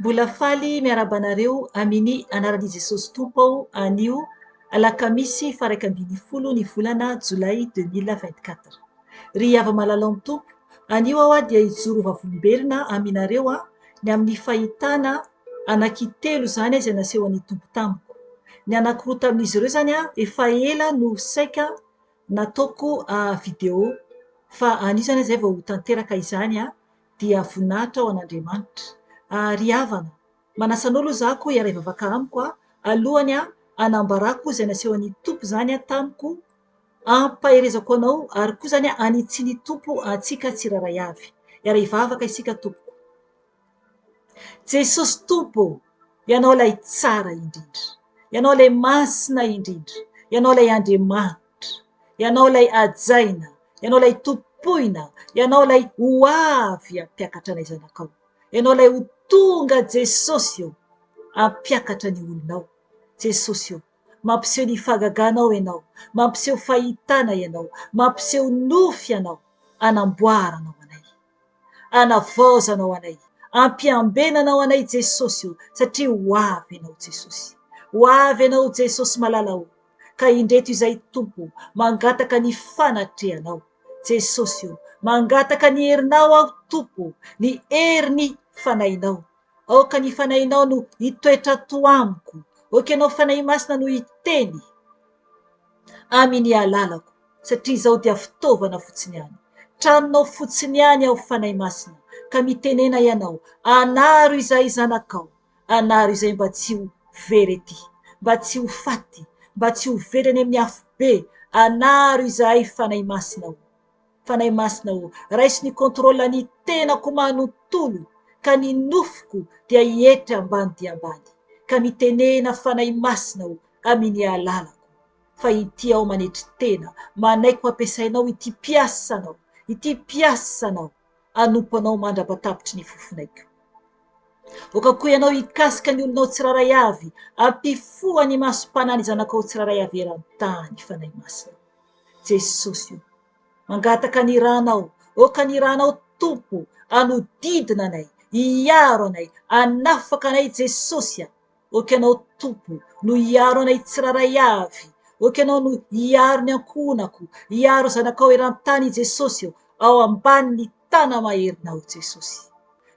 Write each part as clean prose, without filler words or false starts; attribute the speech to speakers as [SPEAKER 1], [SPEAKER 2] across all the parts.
[SPEAKER 1] Mbola faly miarahaba anareo aminy anaran'i Jesosy Tompo aho anio alakamisy faha 11 ny volana jolay 2024. Ry hava-malala ao amin'ny Tompo, anio aho dia hijoro vavolombelona aminareo ny amin'ny fahitana anankitelo izany izay nasehon'ny Tompo tamiko. Ny anankiroa tamin'izy ireo izany efa ela no saika nataoko video fa anio izany izay vao ho tanteraka izany dia voninahitra ho an'Andriamanitra. Ry havana, manasa anao aloha izaho koa hiara-hivavaka amiko alohan'ny hanambarako izay nasehon'ny Tompo izany tamiko, hampaherezako anao ary koa izany hanitsian'ny Tompo antsika tsirairay avy. Hiara-hivavaka isika tompoko. Jesosy Tompo ô, Ianao ilay tsara indrindra, Ianao ilay masina indrindra, Ianao ilay Andriamanitra, Ianao ilay hajaina, Ianao ilay tompoina, Ianao ilay ho avy hampiakatra anay zanakao, Ianao ilay ho tonga Jesosy ô, hampiakatra ny olonao, Jesosy ô, mampiseho ny fahagaganao Ianao, mampiseho fahitana Ianao, mampiseho nofy Ianao, anamboaranao anay. Anavaozanao anay, ampiambenanao anay Jesosy o, satria ho avy Ianao Jesosy. Ho avy Ianao Jesosy malala o, ka indreto izay Tompo o, mangataka ny fanatrehanao. Jesosy o, mangataka ny herinao aho Tompo o, ny herin'ny Fanahinao. Aoka ny Fanahinao no hitoetra ato amiko, aoka Ianao Fanahy Masina no hiteny amin'ny alalako. satria izaho dia fitaovana fotsiny ihany. Tranonao fotsiny ihany aho Fanahy Masina, ka mitenena Ianao, anaro izahay zanakao, anaro izay mba tsy ho very ety, mba tsy ho faty, mba tsy ho very any amin'ny afobe, anaro izahay Fanahy Masina o. Fanahy Masina o, raiso ny contrôle ny tenako manontolo, ka ny nofoko dia hietry ambany dia ambany, ka mitenena Fanahy Masina o, amin'ny alalako. fa ity aho manetry tena, manaiky ho ampiasainao ity mpiasanao, ity mpiasanao, hanompo anao mandra-patapitry ny fofonaiko. Aoka koa ianao hikasika ny olonao tsirairay avy, hampifoha ny masom-panahy ny zanakao tsirairay avy eran-tany, Fanahy Masina. Jesosy o, mangataka ny ranao, aoka ny ranao Tompo hanodidina anay, hiaro anay, hanafaka anay Jesosy a! Ok Ianao Tompo no hiaro anay tsirairay avy, ok Ianao no hiaro ny ankohonako, hiaro zanakao eran-tany i Jesosy ô, ao ambanin'ny tana-maherinao Jesosy.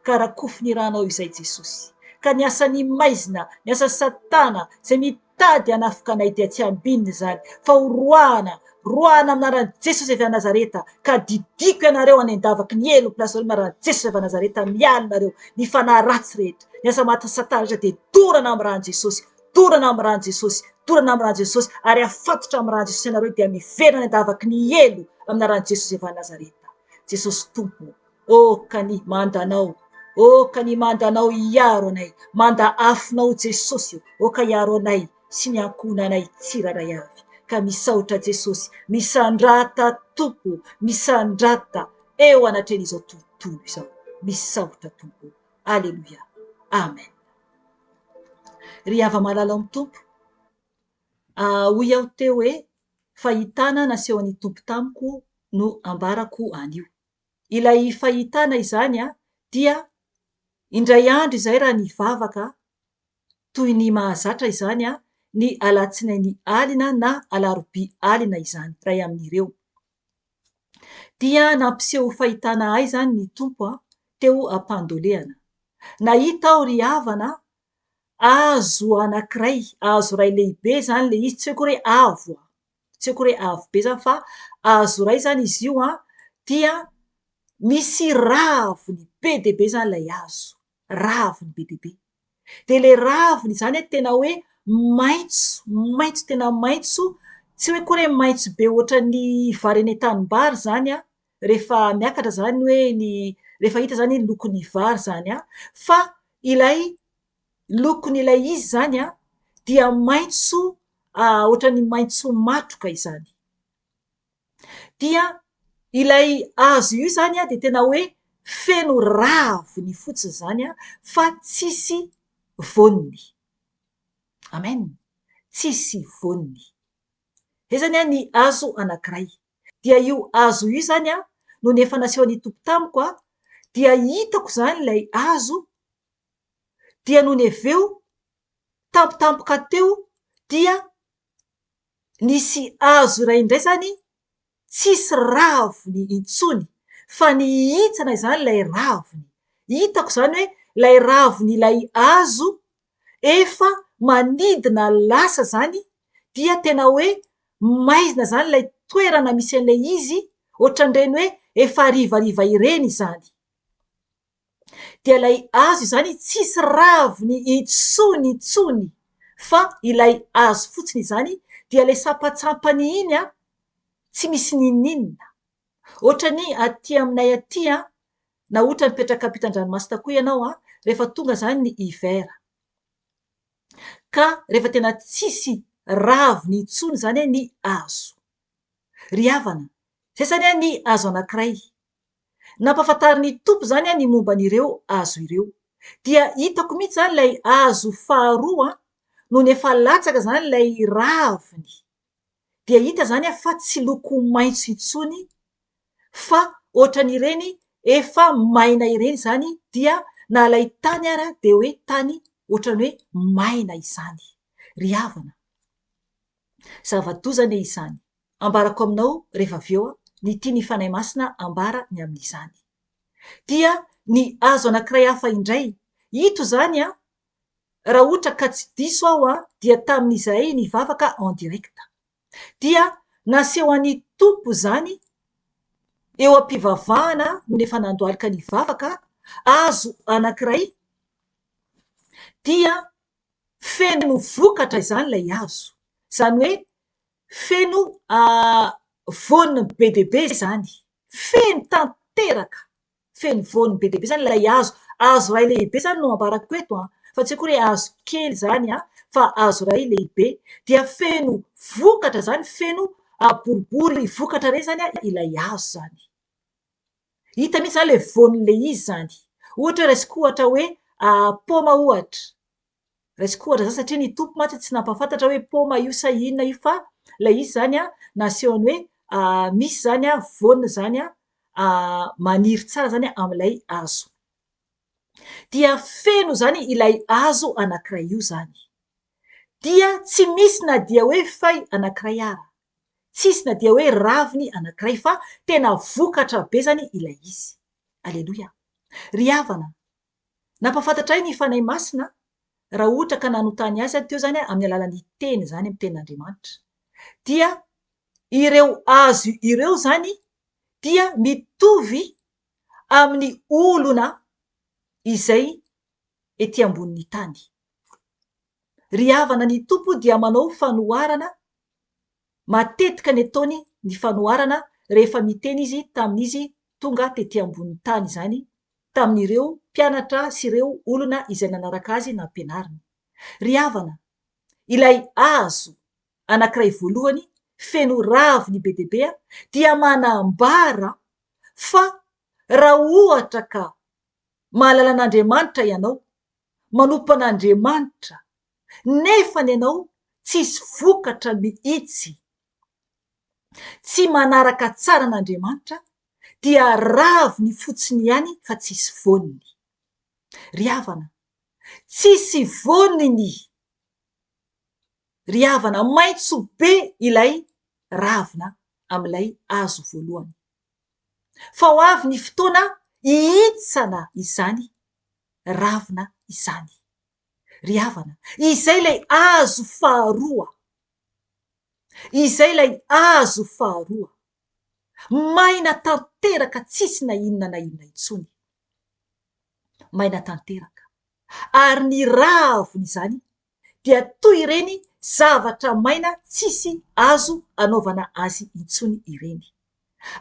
[SPEAKER 1] Ka rakofy ny ranao izay Jesosy. Ka ny asan'ny maizina, ny asan'i satana izay mitady hanafika anay dia tsy ambinina izany fa ho roahana, roahana amin'ny anaran'i Jesosy avy any Nazareta, ka didiako ianareo any an-davaky ny helo place amin'ny anaran'i Jesosy avy any Nazareta miala nareo, ny fanahy ratsy rehetra. Ny asa matin'i Satana rehetra dia dorana amin'ny ran'i Jesosy, dorana amin'ny ran'i Jesosy, dorana amin'ny ran'i Jesosy, ary afatotra amin'ny ran'i Jesosy ianareo dia miverina any an-davaky ny helo amin'ny anaran'i Jesosy avy any Nazareta. Jesosy Tompo ô, ka ny mandanao, ô ka ny mandanao hiaro anay, manda afonao Jesosy ô, ka hiaro anay sy ny ankohonanay tsirairay avy. Ka misaotra Jesosy, misandrata Tompo, misandrata eo anatrehan'izao tontolo izao. Misaotra Tompo. Aleloia. Amen. Ry hava-malala ao amin'ny Tompo, hoy aho teo hoe fahitana nasehon'ny Tompo tamiko no ambarako anio. Ilay fahitana izany dia indray andro izay raha nivavaka toy ny mahazatra izany ny alatsinainy alina na alarobia alina izany, iray amin'ireo. Dia nampiseho fahitana ahy izany ny Tompo teo am-pandolehana. Nahita aho ry havana hazo anankiray, hazo iray lehibe izany ilay izy, tsy hoe akory hoe avo, tsy hoe akory hoe avo be izany fa hazo iray izany izy io dia misy raviny be dia be izany ilay hazo, raviny be dia be. Dia ilay raviny izany an, tena hoe maitso, maitso tena maitso, tsy hoe akory hoe maitso be ohatran'ny vary eny an-tanimbary izany an, rehefa miakatra izany hoe ny, rehefa hita izany ny lokon'ny vary izany an, fa ilay lokon'ilay izy izany an, dia maitso ohatran'ny maitso matroka izany. Dia ilay hazo io izany dia tena hoe feno raviny fotsiny izany fa tsisy voany. Amen! Tsisy voany. Izay izany ny hazo anankiray. Dia io hazo io izany nony efa nasehon'ny Tompo tamiko dia hitako izany ilay hazo. Dia nony avy eo, tampotampoka teo dia nisy hazo iray indray izany tsisy raviny intsony fa nihintsana izany ilay raviny. Hitako izany hoe ilay ravin'ilay hazo efa manidina lasa izany dia tena hoe maizina izany ilay toerana misy an'ilay izy, ohatran'ireny hoe efa harivariva ireny izany. Dia ilay hazo izany tsisy raviny intsony intsony fa ilay hazo fotsiny izany dia ilay sampantsampany iny an, tsy misy n'inon'inona. Ohatran'ny aty aminay aty an, na ohatra mipetraka ampitan-dranomasina koa ianao an, rehefa tonga izany ny hiver, ka rehefa tena tsisy raviny intsony izany ny hazo. Ry havana, izay izany ny hazo anankiray. Nampahafantarin'ny Tompo izany ny momba an'ireo hazo ireo. Dia hitako mihitsy izany ilay hazo faharoa nony efa latsaka izany ilay raviny. Dia hita izany fa tsy loko maitso intsony fa ohatran'ireny efa maina ireny izany dia na ilay tany ara dia hoe tany ohatran'ny hoe maina izany. Ry havana, zava-doza anie izany. Ambarako aminao rehefa avy eo ny tian'ny Fanahy Masina ambara ny amin'izany. Dia ny hazo anankiray hafa indray, ito izany an, raha ohatra ka tsy diso aho an, dia tamin'izahay nivavaka en direct. Dia naseho an'ny Tompo izany eo am-pivavahana nony efa nandohalika nivavaka, hazo anankiray dia feno vokatra izany ilay hazo. Izany hoe Feno voany be dia be izany, feno tanteraka, feno voany be dia be izany ilay hazo. Hazo iray lehibe izany no ambarako eto an, fa tsy akory hoe hazo kely izany an, fa hazo iray lehibe. Dia feno vokatra izany, feno boribory vokatra ireny izany ilay hazo izany. Hita mihitsy izany ilay voan'ilay izy izany. Ohatra hoe raisiko ohatra hoe paoma ohatra. Raisiko ohatra izany satria ny Tompo mantsy tsy nampahafantatra hoe paoma io sa inona io fa ilay izy izany an, nasehony hoe misy izany an, voany izany an, maniry tsara izany amin'ilay hazo. Dia feno izany ilay hazo anankiray io izany. Dia tsy misy na dia hoe feuille anankiray ara. Tsisy na dia hoe raviny anankiray fa tena vokatra be izany ilay izy. Aleloia. Ry havana, nampahafantatra ahy ny Fanahy Masina raha ohatra ka nanontany azy aho teo izany amin'ny alalan'ny teny izany, amin'ny tenin'Andriamanitra. Dia ireo hazo ireo izany dia mitovy amin'ny olona izay ety ambonin'ny tany. Ry havana ny Tompo dia manao fanoharana matetika ny ataony ny fanoharana rehefa miteny Izy tamin'izy tonga tety ambonin'ny tany izany tamin'ireo mpianatra sy ireo olona izay nanaraka Azy nampianariny. Ry havana, ilay hazo anankiray voalohany feno raviny be dia be dia manambara fa raha ohatra ka mahalala an'Andriamanitra ianao, manompo an'Andriamanitra, nefany ianao tsisy vokatra mihitsy, tsy manaraka tsara an'Andriamanitra, dia raviny fotsiny ihany fa tsisy voany. Ry havana, tsisy voany. Ry havana, maitso be ilay ravina amin'ilay hazo voalohany. Fa ho avy ny fotoana hihintsana izany ravina izany. Ry havana, izay ilay hazo faharoa. Izay ilay hazo faharoa. Maina tanteraka tsisy na inona na inona intsony. Maina tanteraka. Ary ny raviny izany dia toy ireny zavatra maina tsisy azo anaovana azy intsony ireny.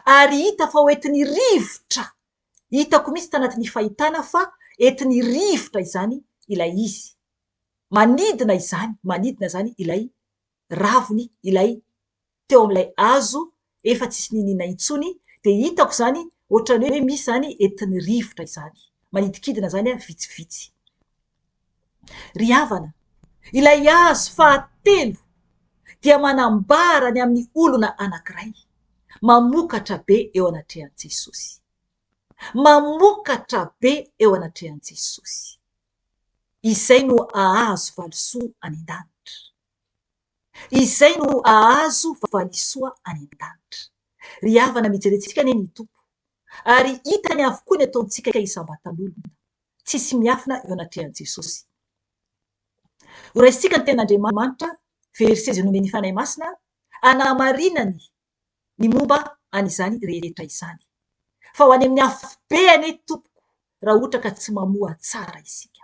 [SPEAKER 1] Ary hita fa ho entin'ny rivotra, hitako mihitsy tanatin'ny fahitana fa entin'ny rivotra izany ilay izy. Manidina izany, manidina izany ilay raviny, ilay teo amin'ilay hazo efa tsisy niniana intsony dia hitako izany ohatran'ny hoe misy izany entin'ny rivotra izany, manidikidina izany vitsivitsy. Ry havana, ilay hazo fahatelo dia manambara ny amin'ny olona anankiray mamokatra be eo anatrehan'i Jesosy. Mamokatra be eo anatrehan'i Jesosy. Izay no hahazo valisoa any an-danitra. Izay no hahazo valisoa any an-danitra. Ry havana, mijery antsika anie ny Tompo, ary hitany avokoa ny ataontsika isam-batan'olona. Tsisy miafina eo anatrehan'i Jesosy. Horaisintsika ny Tenin'Andriamanitra, verset izay nomen'ny Fanahy Masina, hanamarinany ny momba an'izany rehetra izany. Fa ho any amin'ny afobe anie tompoko raha ohatra ka tsy mamoha tsara isika.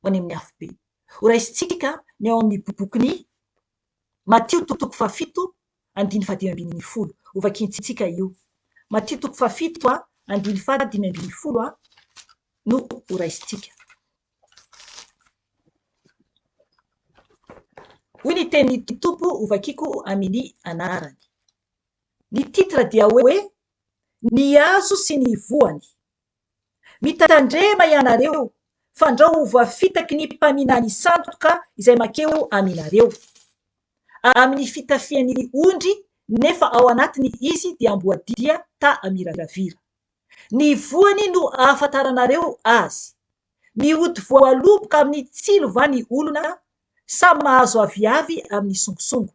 [SPEAKER 1] Ho any amin'ny afobe. Horaisintsika ny ao amin'ny bokin'i Matio toko fahafito andininy fahadimy ambin'ny folo. Hovakintsika io. Matio toko fahafito andininy fahadimy ambin'ny folo no horaisintsika. Hoy ny tenin'ny Tompo hovakiko amin'ny anarany. Ny titre dia hoe Ny hazo sy ny voany. Mitandrema ianareo fandrao ho voafitaky ny mpaminany sandoka izay mankeo aminareo. Amin'ny fitafian'ny ondry nefa ao anatiny izy dia amboadia ta amiravira. Ny voany no ahafantaranareo azy. Mioty voaloboka amin'ny tsilo va ny olona sa mahazo aviavy amin'ny songosongo?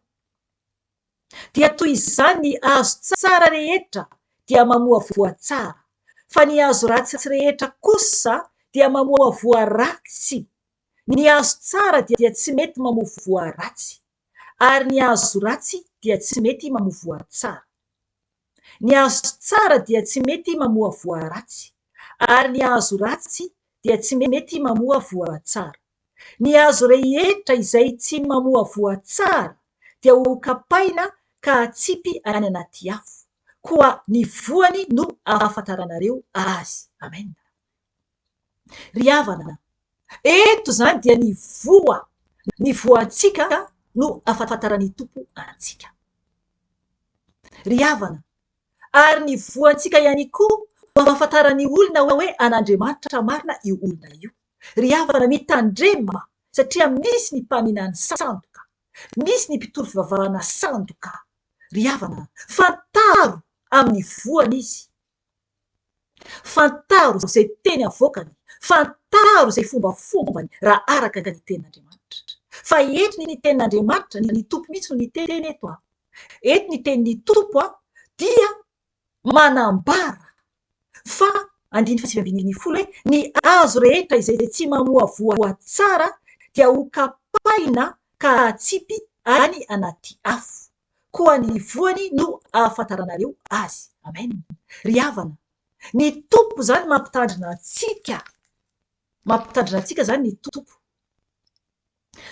[SPEAKER 1] Dia toy izany ny hazo tsara rehetra dia mamoa voa tsara, fa ny hazo ratsy rehetra kosa dia mamoa voa ratsy. Ny hazo tsara dia tsy mety mamoa voa ratsy, ary ny hazo ratsy dia tsy mety mamoa voa tsara. Ny hazo tsara dia tsy mety mamoa voa ratsy, ary ny hazo ratsy dia tsy mety mamoa voa tsara. Ny hazo rehetra izay tsy mamoa voa tsara dia hokapaina ka hatsipy any anaty afo. Koa ny voany no ahafantaranareo azy. Amen. Ry havana, eto izany dia ny voa, ny voantsika no ahafantaran'ny Tompo antsika. Ry havana, ary ny voantsika ihany koa no ahafantaran'ny olona hoe an'Andriamanitra marina io olona io. Ry havana, mitandrema satria misy ny mpaminany sandoka, misy ny mpitory fivavahana sandoka. Ry havana, fantaro amin'ny voany izy. Fantaro izay teny avoakany, fantaro izay fombafombany raha araka ny tenin'Andriamanitra. Fa eto ny tenin'Andriamanitra, ny Tompo mihitsy no niteny eto an. Eto ny tenin'ny Tompo an, dia manambara fa andininy faha-19 hoe ny hazo rehetra izay tsy mamoa voa tsara dia hokapaina ka hatsipy any anaty afo. Koa ny voany no ahafantaranareo azy. Amen. Ry havana, ny Tompo izany mampitandrina antsika. Mampitandrina antsika izany ny Tompo.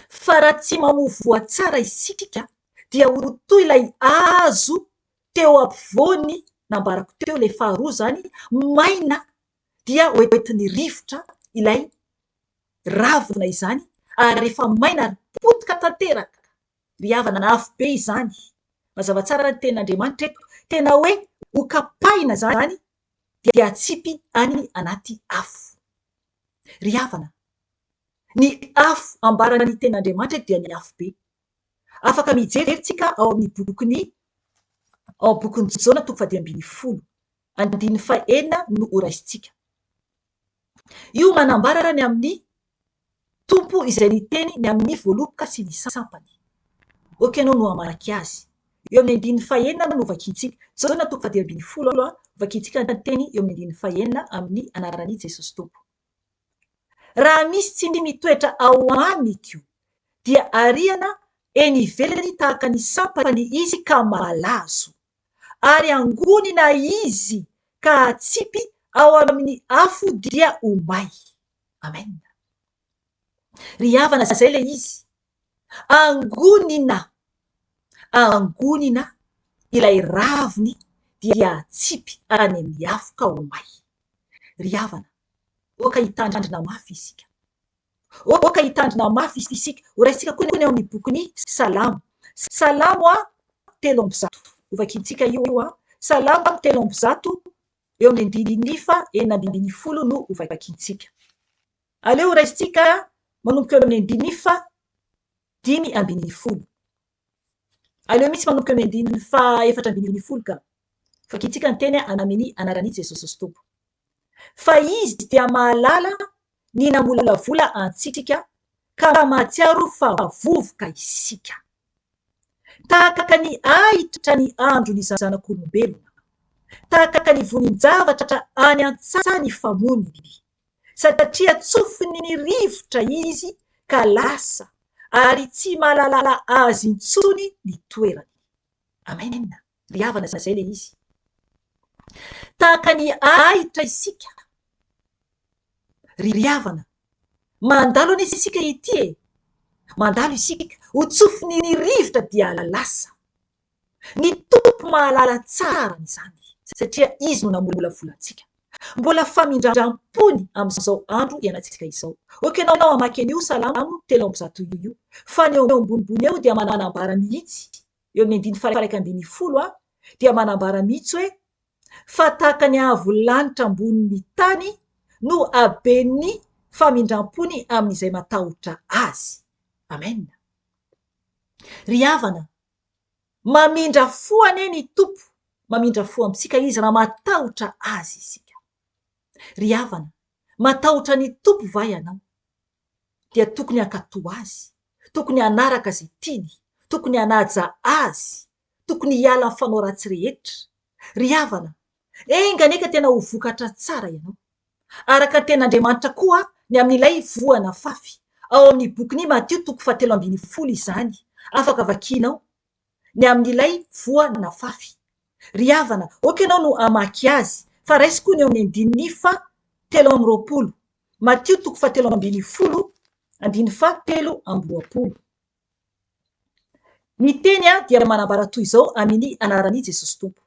[SPEAKER 1] Fa raha tsy mamoa voa tsara isika dia ho toy ilay hazo teo ampovoany nambarako teo, ilay faharoa izany, maina dia hoentin'ny rivotra ilay ravina izany ary rehefa maina ary potika tanteraka Ry havana, afo be izany. Mazava tsara ny tenin'Andriamanitra eto. Tena hoe ho kapaina izany dia atsipy any anaty afo. Ry havana, ny afo ambaran'ny tenin'Andriamanitra eto dia ny afo be. Afaka mijery tsika ao amin'ny bokin'ny ao amin'ny bokin'i Jaona toko faha-15, andininy fahenina no horaisintsika. Io manambara ny amin'ny Tompo izay niteny ny amin'ny voaloboka sy ny sampany. Ok ianao no hamaky azy. Eo amin'ny andininy fahenina no vakintsika. Jaona toko faha-15, vakintsika ny teny eo amin'ny andininy fahenina amin'ny anaran'i Jesosy Tompo. Raha misy tsy mitoetra ao amiko dia ariana eny ivelany tahaka ny sampany izy ka malazo. Ary angonina izy ka atsipy ao amin'ny afo dia ho may. Amen. Ry havana zay ilay izy. Angonina, angonina ilay raviny dia atsipy any amin'ny afo ka ho may. Ry havana, oka hitandrina mafy isika. Oka hitandrina mafy isika. Horaisintsika koa ny ao amin'ny bokin'ny Salamo. Salamo 103. Hovakintsika io. Salamo 103 Eo amin'ny andininy faha-16 no hovakintsika. Aleo horaisintsika manomboka eo amin'ny andininy faha-15. Aleo mihitsy manomboka eo amin'ny andininy faha-14 ka. Vakintsika ny teny amin'ny anaran'i Jesosy Tompo. Fa Izy dia mahalala. ny namolavola antsika ka mahatsiaro fa vovoka isika. Tahaka ny ahitra ny andron'ny zanak'olombelona, tahaka ny vonin-javatra any an-tsaha ny famoniny, satria tsofin'ny rivotra izy ka lasa ary tsy mahalala azy intsony ny toerany. Amen! Ry havana izay ilay izy. Tahaka ny ahitra isika. Ry havana, mandalo anie isika ity e! Mandalo isika, ho tsofin'ny rivotra dia lasa. Ny Tompo mahalala tsara an'izany, satria Izy no namolavola antsika. Mbola famindram-pony amin'izao andro iainantsika izao. Ok ianao hamaky an'io Salamo 103 io, fa ny eo ambonimbony eo dia manambara mihitsy, eo amin'ny andininy faha-11 dia manambara mihitsy hoe, Fa tahaka ny haavo lanitra ambonin'ny tany no haben'ny famindram-pony amin'izay matahotra Azy. Amen. Ry havana, mamindra fo anie ny Tompo, mamindra fo amintsika Izy raha matahotra Azy isika. Ry havana, matahotra ny Tompo va ianao? Dia tokony hankatò Azy, tokony hanaraka izay tiany, tokony hanaja Azy, tokony hiala amin'ny fanao ratsy rehetra. Ry havana, enga anie ka tena ho vokatra tsara ianao. Araka ny tenin'Andriamanitra koa ny amin'ilay voa nafafy. Ao amin'ny bokin'i Matio toko fahatelo ambinifolo izany. Afaka vakianao ny amin'ilay voa nafafy. Ry havana, aoka ianao no hamaky azy, fa raiso koa ny eo amin'ny andininy faha 23. Matio toko fahatelo ambinifolo, andininy faha 23. Ny teny dia manambara toy izao amin'ny anaran'i Jesosy Tompo.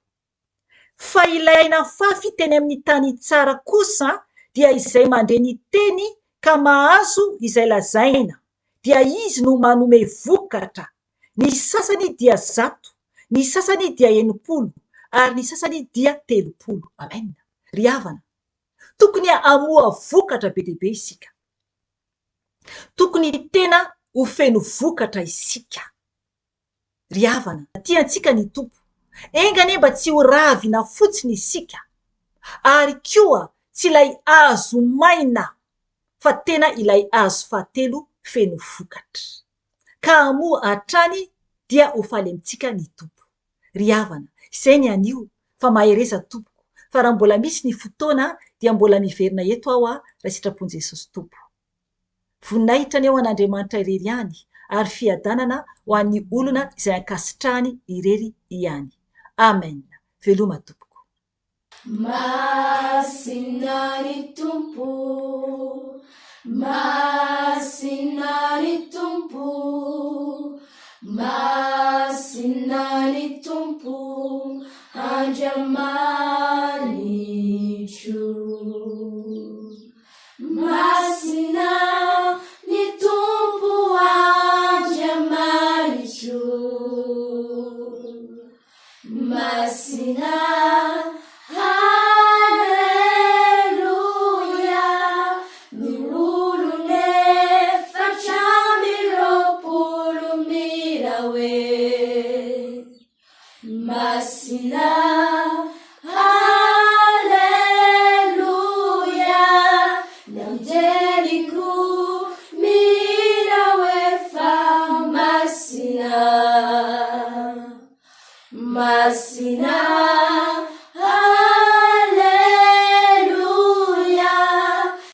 [SPEAKER 1] Fa ilay nafafy teny amin'ny tany tsara kosa dia izay mandre ny teny ka mahazo izay lazaina, dia izy no manome vokatra, ny sasany dia zato, ny sasany dia 60, ary ny sasany dia 30. Amen. Ry havana, tokony hamoa vokatra be dia be isika. Tokony tena ho feno vokatra isika. Ry havana, tia antsika ny Tompo. Enga anie mba tsy ho ravina fotsiny isika, ary koa tsy ilay hazo maina, fa tena ilay hazo fahatelo feno vokatra. Ka hamoa hatrany dia ho faly amintsika ny Tompo. Ry havana, izay ny anio, fa mahereza tompoko, fa raha mbola misy ny fotoana dia mbola miverina eto aho raha sitrapon'i Jesosy Tompo. Voninahitra anie ho an'Andriamanitra irery ihany ary fiadanana ho an'ny olona izay ankasitrahany irery ihany. Amen. Veloma tompoko.
[SPEAKER 2] Masina ny Tompo, masina.